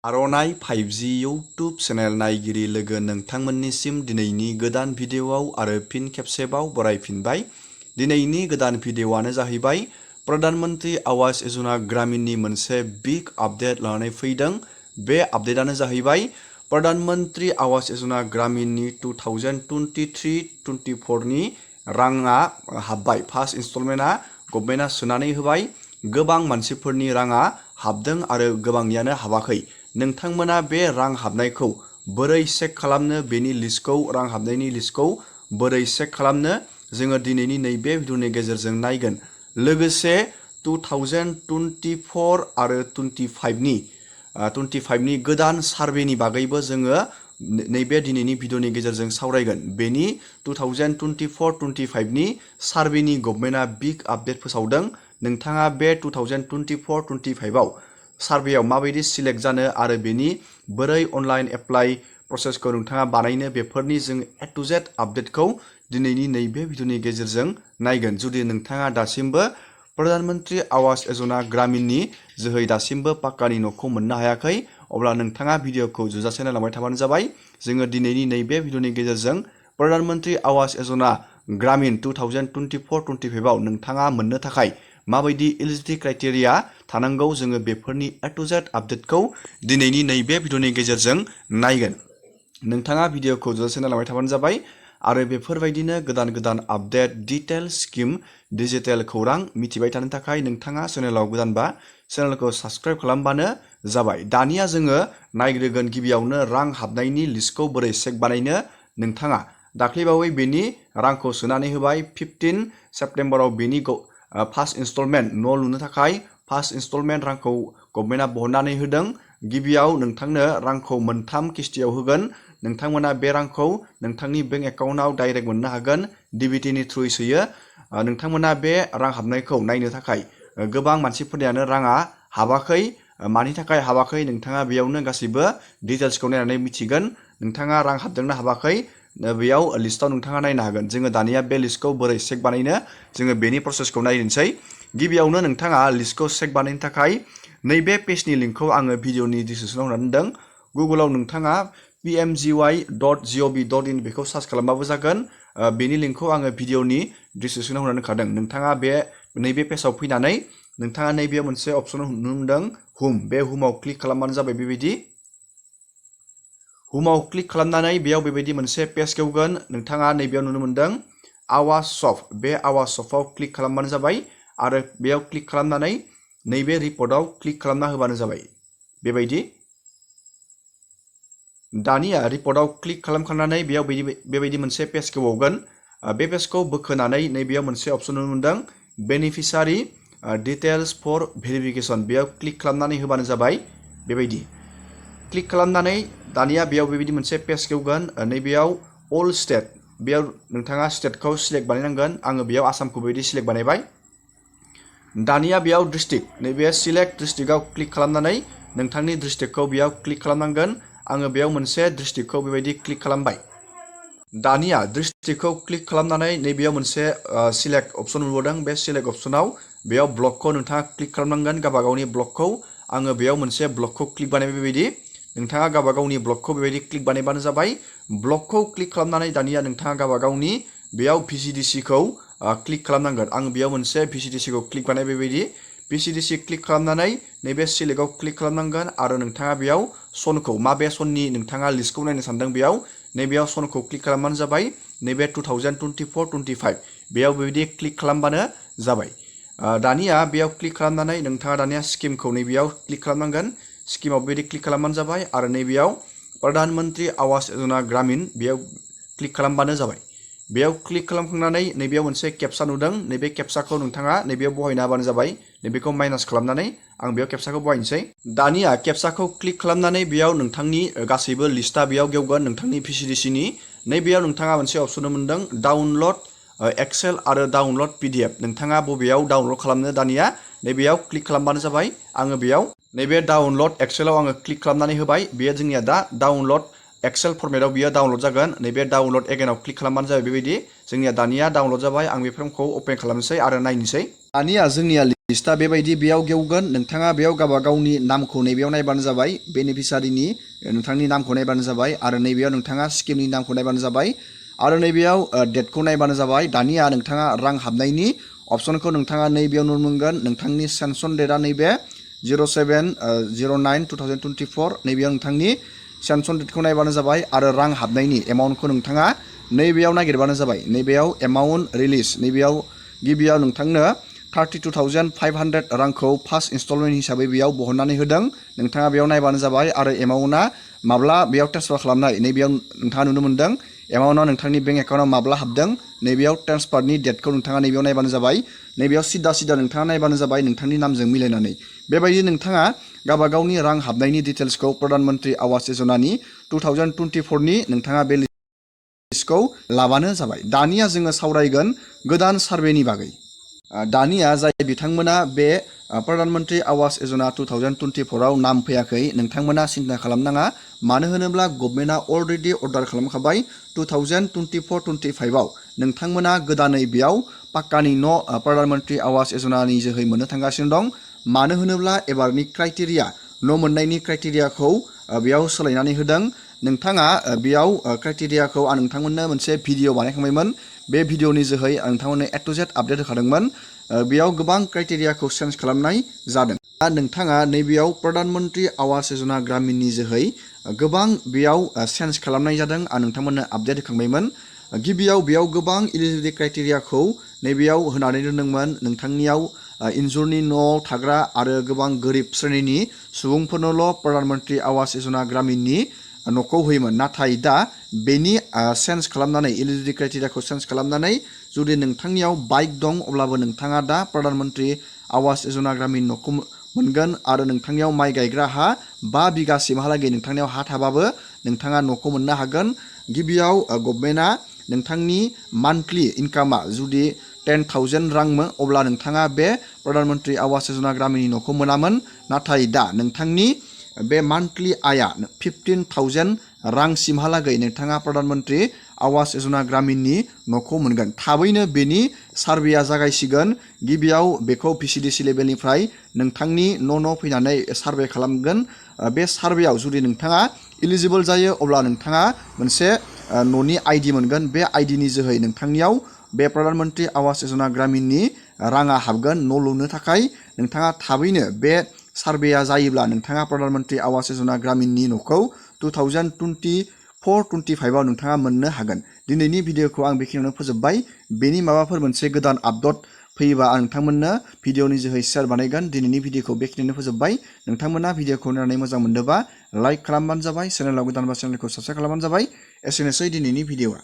आर'नाइ 5G YouTube channel नायगिरि लोगो नोंथांमोननिसिम दिनैनि गोदान भिडिअ'आव आरो फिन खेबसेबाव बरायफिनबाय। दिनैनि गोदान भिडिअ'आनो जाहैबाय प्रधान मन्त्रि आवास योजना ग्रामीणनि मोनसे बिग आपडेट लानानै फैदों। बे आपडेटआनो जाहैबाय प्रधान मन्त्रि आवास योजना ग्रामीणनि 2023-24 नि राङा हाबबाय। फार्स्ट इनस्टलमेन्टआ गभर्नमेन्टआ सोनानै होबाय। गोबां मानसिफोरनि राङा हाबदों आरो गोबांनियानो हाबाखै। नोंथांमोना बे रां हाबनायखौ बोरै चेक खालामनो, बेनि लिस्टखौ, रां हाबनायनि लिस्टखौ बोरै चेक खालामनो जोङो दिनैनि नैबे भिडिअनि गेजेरजों नायगोन। लोगोसे 2024 आरो 25नि गोदान सार्भेनि बागैबो जोङो नैबे दिनैनि भिडिअनि गेजेरजों सावरायगोन। बेनि 2024-25नि सार्भेनि गभर्नमेन्टआ बिग आपडेट फोसावदों। नोंथाङा बे 2024-25आव सार्भेयाव माबायदि सिलेक्ट जानो आरो बेनि बोरै अनलाइन एप्लाइ प्रसेसखौ नोंथाङा बानायनो, बेफोरनि जों A to Z आपडेटखौ दिनैनि नैबे भिडिअनि गेजेरजों नायगोन। जुदि नोंथाङा दासिमबो प्रधान मन्त्रि आवास योजना ग्रामीणनि जोहै दासिमबो पाक्कानि न'खौ मोननो हायाखै, अब्ला नोंथाङा भिडिअखौ जोजासे नायलांबाय थाबानो जाबाय। जोङो दिनैनि नैबे भिडिअनि गेजेरजों प्रधान मन्त्रि आवास योजना ग्रामीण 2024-25आव नोंथाङा मोननो थाखाय माबायदि एलिजिबिलिटि क्राइटेरिया थानांगौ, जोङो बेफोरनि A to Z आपडेटखौ दिनैनि नैबे भिडिअनि गेजेरजों नायगोन। नोंथाङा भिडिअखौ जोजासे नायलांबाय थाबानो जाबाय आरो बेफोरबायदिनो गोदान गोदान आपडेट, डिटेल, स्किम, डिजिटेल खौरां मिथिबाय थानो थाखाय नोंथाङा चेनेलाव गोदानबा चेनेलखौ साबस्क्राइब खालामबानो जाबाय। दानिया जोङो नायग्रोगोन गिबियावनो रां हाबनायनि लिस्टखौ बोरै चेक बानायनो। नोंथाङा दाख्लैबावै बेनि रांखौ सोनानै होबाय। 15 सेप्तेम्बराव बेनि फार्स्ट इनस्टलमेन्ट न' लुनो थाखाय फार्स्ट इनस्टलमेन्ट रांखौ गभर्नमेन्टआ बहननानै होदों। गिबियाव नोंथांनो रांखौ मोनथाम किस्तियाव होगोन। नोंथांमोना बे रांखौ नोंथांनि बेंक एकाउन्टआव डाइरेक्ट मोननो हागोन, DBTनि थ्रुयै सोयो। नोंथांमोना बे रां हाबनायखौ नायनो थाखाय गोबां मानसिफोरनियानो राङा हाबाखै। मानि थाखाय हाबाखै नोंथाङा बेयावनो गासैबो डिटेल्सखौ नायनानै मिथिगोन। नोंथाङा रां हाबदोंना हाबाखै बेयाव लिस्टआव नोंथाङा नायनो हागोन। जोङो दानिया बे लिस्टखौ बोरै चेक बानायनो जोङो बेनि प्रसेसखौ नायनोसै। गिबियावनो नोंथाङा लिस्टखौ चेक बानायनो थाखाय नैबे पेजनि लिंकखौ आङो भिडिअनि डिसक्रिपसनाव होनानै दोनदों। गुगोलाव नोंथाङा pmgy.gov.in बेखौ सार्च खालामबाबो जागोन। बेनि लिंकखौ आङो भिडिअनि डिसक्रिपसनाव होनानै होखादों। नोंथाङा नैबे पेजाव फैनानै नोंथाङा नैबे मोनसे अपसनाव नुनो मोनदों हुम। बे हुमाव क्लिक खालामबानो जाबाय। बेबायदि हुमाव क्लिक खालामनानै बेयाव बेबायदि मोनसे पेज खेवगोन। नोंथाङा नैबेयाव नुनो मोनदों आवास शप। बे आवास शपआव क्लिक खालामबानो जाबाय आरो बेयाव क्लिक खालामनानै नैबे रिपर्टआव क्लिक खालामना होबानो जाबाय। बेबायदि दानिया रिपर्टआव क्लिक खालामखांनानै बेयाव बेबायदि मोनसे पेज खेवबावगोन। बे पेजखौ बोखोनानै नैबेयाव मोनसे अपसन नुनो मोनदों बेनिफिसारि डिटेल्स फर भेरिफिकेसन। बेयाव क्लिक खालामनानै होबानो जाबाय। बेबायदि क्लिक खालामनानै दानिया बेयाव बेबायदि मोनसे पेज खेवगोन। नैबेयाव अल स्टेट, बेयाव नोंथाङा स्टेटखौ सिलेक्ट बानायनांगोन। आङो बेयाव आसामखौ बेबायदि सिलेक्ट बानायबाय। दानिया बेयाव डिस्ट्रिक्ट, नैबे सिलेक्ट डिस्ट्रिक्टआव क्लिक खालामनानै नोंथांनि डिस्ट्रिक्टखौ बेयाव क्लिक खालामनांगोन। आङो बेयाव मोनसे डिस्ट्रिक्टखौ बेबायदि क्लिक खालामबाय। दानिया डिस्ट्रिक्टखौ क्लिक खालामनानै नैबेयाव मोनसे सिलेक्ट अपसन मोनबावदों। बे सिलेक्ट अपसनाव बेयाव ब्लकखौ नोंथाङा क्लिक खालामनांगोन, गावबागावनि ब्लकखौ। आङो बेयाव मोनसे ब्लकखौ क्लिक बानायबाय। बेबायदि नोंथाङा गावबागावनि ब्लकखौ बेबायदि क्लिक बानायबानो जाबाय। ब्लकखौ क्लिक खालामनानै दानिया नोंथाङा गावबागावनि बेयाव VCDCखौ क्लिक खालामनांगोन। आं बेयाव मोनसे VCDCखौ क्लिक बानायबाय। बेबायदि VCDC क्लिक खालामनानै नैबे सिलेक्टआव क्लिक खालामनांगोन आरो नोंथाङा बेयाव सनखौ, माबे सननि नोंथाङा लिस्टखौ नायनो सानदों बेयाव नैबेयाव सनखौ क्लिक खालामबानो जाबाय। नैबे 2024-25 बेयाव बेबायदि क्लिक खालामबानो जाबाय। दानिया बेयाव क्लिक खालामनानै नोंथाङा दानिया स्किमखौ नैबेयाव क्लिक खालामनांगोन। स्किमाव बेबायदि क्लिक खालामबानो जाबाय आरो नैबेयाव प्रधान मन्त्रि आवास योजना ग्रामीण बेयाव क्लिक खालामबानो जाबाय। बेयाव क्लिक खालामखांनानै नैबेयाव मोनसे केपसा नुदों। नैबे केपसाखौ नोंथाङा नैबेयाव बहायना होबानो जाबाय। नैबेखौ माइनास खालामनानै आं बेयाव केपसाखौ बहायनोसै। दानिया केपसाखौ क्लिक खालामनानै बेयाव नोंथांनि गासैबो लिस्टआ बेयाव गेवगोन नोंथांनि VCDCनि। नैबेयाव नोंथाङा मोनसे अपसन मोनदों डाउनलड एक्सेल आरो डाउनलड PDF। नोंथाङा बबेयाव डाउनलड खालामनो दानिया नैबेयाव क्लिक खालामबानो जाबाय। आङो बेयाव नैबे डाउनलड एक्सेलाव आङो क्लिक खालामनानै होबाय। बेयो जोंनिया दा डाउनलड एक्सेल फर्मेटाव बियो डाउनलड जागोन। नैबे डाउनलड एगेनाव क्लिक खालामबानो जाबाय। बेबायदि जोंनिया दानिया डाउनलड जाबाय। आं बे फर्मखौ अपेन खालामनोसै आरो नायनोसै। दानिया जोंनिया लिस्टआ बेबायदि बेयाव गेवगोन नोंथाङा बेयाव गावबा गावनि नामखौ नैबेयाव नायबानो जाबाय बेनिफिसारिनि नोंथांनि नामखौ नायबानो जाबाय आरो नैबेयाव नोंथाङा स्किमनि नामखौ नायबानो जाबाय आरो नैबेयाव डेटखौ नायबानो जाबाय दानिया नोंथाङा रां हाबनायनि अपसनखौ नोंथाङा नैबेयाव नुनो मोनगोन नोंथांनि सेंसन डेटआ नैबे 07/09/2024 नैबेयाव नोंथांनि सेंसन डेटखौ नायबानो जाबाय आरो रां हाबनायनि एमाउन्टखौ नोंथाङा नैबेयाव नागिरबानो जाबाय नैबेयाव एमाउन्ट रिलिज नैबेयाव गिबियाव नोंथांनो 32,500 रांखौ फार्स्ट इनस्टलमेन्ट हिसाबै बेयाव बहननानै होदों नोंथाङा बेयाव नायबानो जाबाय आरो एमाउन्टआ माब्ला बेयाव ट्रेन्सफार खालामनाय नैबेयाव नोंथाङा नुनो मोनदों एमाउन्टआ नोंथांनि बेंक एकाउन्टआव माब्ला हाबदों नैबेयाव ट्रेन्सफारनि डेटखौ नोंथाङा नैबेयाव नायबानो जाबाय नैबेयाव सिदा नोंथाङा नायबानो जाबाय नोंथांनि नामजों मिलायनानै बेबायदि नोंथाङा गावबा गावनि रां हाबनायनि डिटेल्सखौ प्रधान मन्त्रि आवास योजनानि 2024नि नोंथाङा बे लिस्टखौ लाबानो जाबाय दानिया जोङो सावरायगोन गोदान सार्भेनि बागै दानिया जाय बिथांमोना बे प्रधान मन्त्रि आवास योजना 2024आव नाम फैयाखै नोंथांमोना सिन्था खालामनाङा मानो होनोब्ला गभर्नमेन्टआ अलरेडि अर्डार खालामखाबाय 2024-25आव नोंथांमोना गोदानै बेयाव पाक्कानि न' प्रधान मन्त्रि आवास योजनानि जोहै मोननो थांगासिनो दं मानो होनोब्ला एबारनि क्राइटेरिया न' मोननायनि क्राइटेरियाखौ बेयाव सोलायनानै होदों नोंथाङा बेयाव क्राइटेरियाखौ आं नोंथांमोननो मोनसे भिडिअ बानायखांबायमोन बे भिडिअनि जोहै आं नोंथांमोननो A to Z आपडेट होखादोंमोन बेयाव गोबां क्राइटेरियाखौ चेन्ज खालामनाय जादों दा नोंथाङा नैबेयाव प्रधान मन्त्रि आवास योजना ग्रामीणनि जोहै गोबां बेयाव चेन्ज खालामनाय जादों आं नोंथांमोननो आपडेट होखांबायमोन गिबियाव बेयाव गोबां इलिजिबिलिटि क्राइटेरियाखौ नैबेयाव होनानै दोनदोंमोन नोंथांनियाव इन्जुरनि न'आव थाग्रा आरो गोबां गोरिब श्रेणिनि सुबुंफोरनोल' प्रधान मन्त्रि आवास योजना ग्रामीणनि न'खौ होयोमोन नाथाय दा बेनि चेन्ज खालामनानै इलिजिबिलिटि क्राइटेरियाखौ चेन्ज खालामनानै जुदि नोंथांनियाव बाइक दं अब्लाबो नोंथाङा दा प्रधान मन्त्रि आवास योजना ग्रामीण न'खौ मोनगोन आरो नोंथांनियाव माइ गायग्रा हा 5 बिगासिमहालागै नोंथांनियाव हा थाबाबो नोंथाङा न'खौ मोननो हागोन गिबियाव गभर्नमेन्टआ नोंथांनि मान्थलि इनकामा जुदि 10,000 रांमोन अब्ला नोंथाङा बे प्रधान मन्त्रि आवास योजना ग्रामीणनि न'खौ मोनामोन नाथाय दा नोंथांनि बे मान्थलि आया 15,000 रांसिमहालागै नोंथाङा प्रधान मन्त्रि आवास योजना ग्रामीणनि न'खौ मोनगोन थाबैनो बेनि सार्भेया जागायसिगोन गिबियाव बेखौ VCDC लेभेलनिफ्राय नोंथांनि न' फैनानै सार्भे खालामगोन बे सार्भेयाव जुदि नोंथाङा इलिजिबल जायो अब्ला नोंथाङा मोनसे न'नि आइडि मोनगोन बे आइडिनि जोहै नोंथांनियाव बे प्रधान मन्त्रि आवास योजना ग्रामीणनि राङा हाबगोन न' लुनो थाखाय नोंथाङा थाबैनो बे सार्भेया जायोब्ला नोंथाङा प्रधान मन्त्रि आवास योजना ग्रामीणनि न'खौ 2024-25आव नोंथाङा मोननो हागोन दिनैनि भिडिअखौ आं बेखिनियावनो फोजोबबाय बेनि माबाफोर मोनसे गोदान आपडेट फैयोबा आं नोंथांमोननो भिडिअनि जोहै शेयार बानायगोन दिनैनि भिडिअखौ बेखिनियावनो फोजोबबाय नोंथांमोना भिडिअखौ नायनानै मोजां मोनदोंबा लाइक खालामबानो जाबाय चेनेलाव गोदानबा चेनेलखौ साबस्क्राइब खालामबानो जाबाय एसेनोसै दिनैनि भिडिअआ